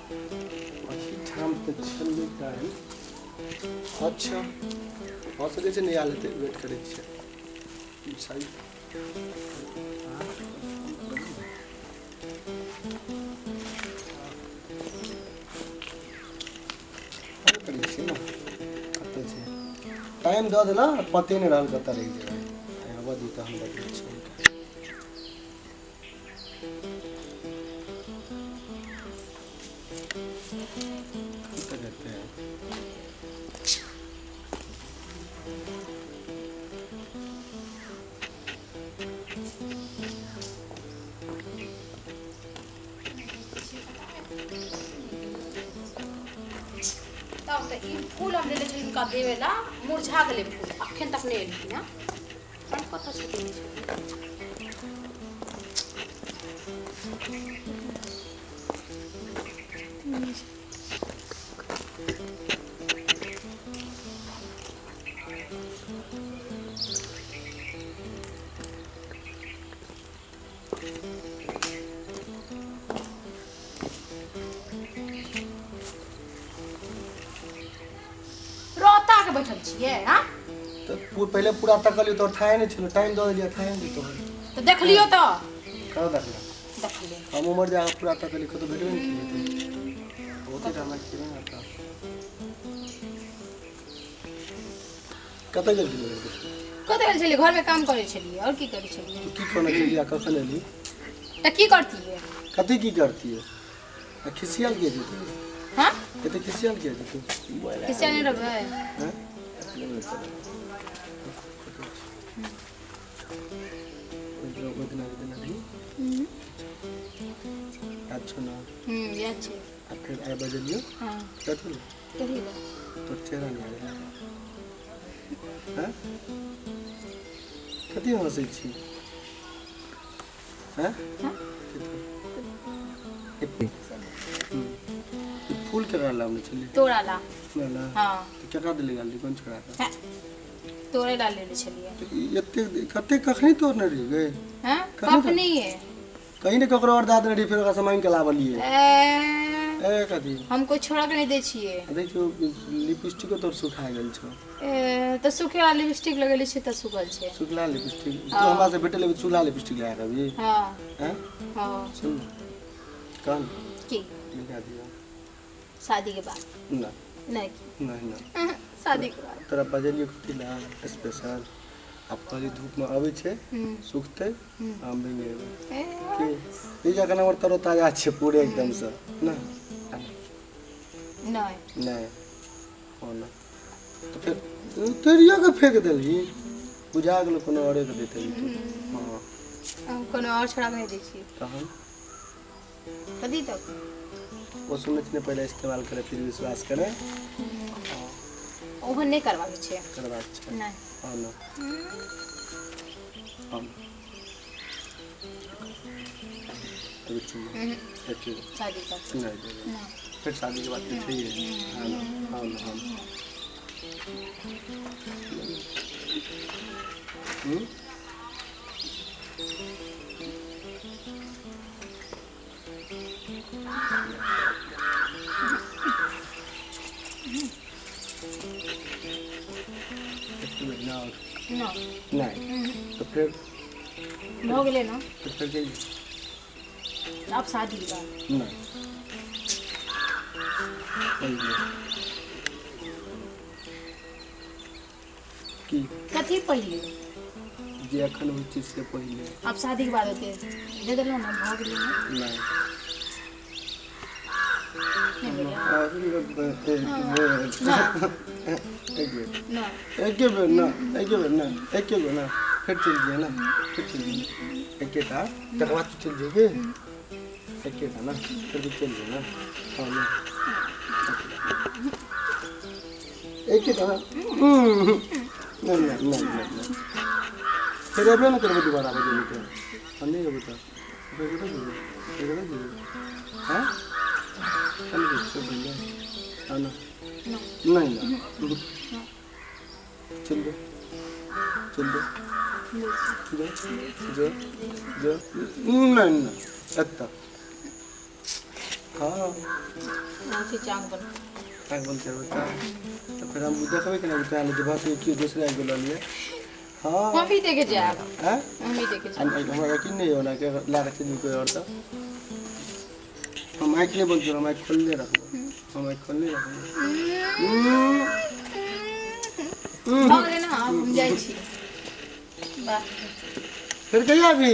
एहिठाम तऽ छलै टाइम। अच्छा, भऽ सकै छै नहि आयल हेतै, वेट करै छियै। सही करै छियै ने, कतऽ छै? टाइम दऽ देलक, पते नहि रहल कतऽ रहि जेबै। आबऽ दियौ तऽ हम बदलै छियै। कतऽ जेतै? तब तऽ ई फूल हम लेने छलियै हुनका देबै ला, मुरझा गेलै फूल, अखन तक नहि एलखिन हँ। पर कतऽ छथिन, नहि छथिन? रोता के बैठल छियै? हाँ, तऽ पहिले पूरा तकलियो, तोहर थाहे नहि छलो। टाइम दऽ देलियै, थाहे नहि तोहर। तऽ देखलियौ तऽ। कतऽ देखला? देखलियै। हम उम्हर जाकऽ पूरा तकलियै, कतौ भेटबे नहि केलै। ओते हमरा केबे ने तऽ कतऽ गेल छलियै? कतऽ गेल छलियै? घरमे काम करै छलियै, आओर की करै छलियै? तू की कहने छलियै आ कखन एली? तऽ की करतियै? कथी की करतियै? आ खिसियल किया जेतै? हाँ, एते खिसियल किया जेतै? खिसिया नहि रहबै। हैं? ओहि दिना जे देने रही, याद छौ ने? हूँ, याद छै। आ फेर आइ बजलियौ। हाँ। कथी? कथी बा? तोर चेहरा नहि आबै हैं। कथी हँसै छी? हैं? हाँ? कथी? ई फूल केकरा लाबने छलियै? तोरा ला। हमरा ला? हाँ। तऽ केकरा देले गाली? कोन छोड़ा के? हैं, तोरे ला लेने छलियै। तऽ ई एते कते कखनी तोड़ने रही गे? हैं? कखनी? कखनी? कहीं ने ककरो और दए देने रही, फेर ओकरा से मांगि के लाबलियै। ए। ए, कथी? हम कोइ छोड़ा के नहि दै छियै। आ देखियौ, लिपस्टिको तोर सुखा गेल छौ। ए, तऽ सूखे वाला लिपस्टिक लगेले छियै तऽ सूखल छै। सुखला लिपस्टिक तू हाँ। हमरा से भेटल सुखला लिपस्टिक लगा के अभी? हाँ। हैं? हाँ। सुन ने, कह ने। की? लिखा दियौ। शादी के बाद। ना। नहि की? नहीं ना। शादी के बाद। तोरा बजलियो कथी ला स्पेशल? आब कहली धूपमे अबै छै, सुखतै, आम बनि जेबै। ए, की ई जखन हमर तरोताजा छै पूरे एकदमसँ ने। नहि। नहि हो ना, तऽ फेर तोरियो के फेंक देलही, बुझा गेलो कोनो औरे के देते तू। हाँ। हम कोनो और छोड़ा के नहि दै छियै। तहन? कथी तक? ओ सुनै छी ने, पहिले इस्तेमाल करे फिर विश्वास करे। ओहो नहि करबाक छै। करबाक छै। नहि। हाँ ना, हाँ, एगो चुम्मा, एके गो। शादी के बाद। नहीं देबै? नहि। फिर शादी के बाद तऽ छैहे। हाँ ना, हाँ ना, हाँ ना। हम्म? एक महीना और। नहि। नहीं? तो फिर? भऽ गेलै ने। तो फिर जाइए। आब शादी के बाद। नहीं, पहिले की? कथी पहिले? जे एखन होइ छै से पहिले। आब शादी के बाद होतै, दे देलहुँ ने, भऽ गेलै ने। नहीं। नहि भेलै? एक बेर। नहि। एके बेर ना, एके बेर ना, एके बेर ना, फेर चलि जइए ना, फेर चलि जइए एकेटा, तकर बाद तू चलि जइए। एकेटा ना, फेर तू चलि जइए ना। हाँ ना, एकेटा ना। नहीं नहीं नहीं नहीं नहीं, फेर एबे ना करबै दोबारा बजेबी तऽ हम नहि एबै तऽ फेर कतऽ जेबै? फेर कतऽ जेबै? हैं, चल छै पहिले। हाँ ना। नहि। नहीं ना, चल दे, चल दे। जो जो जो, नहीं ना, एतऽ। हाँ। हम छी आँख बंद। आँख बंद करबै तऽ फेर हम देखबै केना कि तोरा जे भऽ केओ दोसरे आबि गेल लिए। हाँ। हम भी देखे जायब। हैं? हम भी देखे जायब। हमरा यकीन नहीं होना कि अगर ला के चलि कोई और तऽ हम आँखि नहि बंद करब, हम आँखि खोलले रखबै, हम आँखि खोलले रखबै। भऽ गेलै ने, आब हम जाइ छी। वाह। फेर कहिया अभी?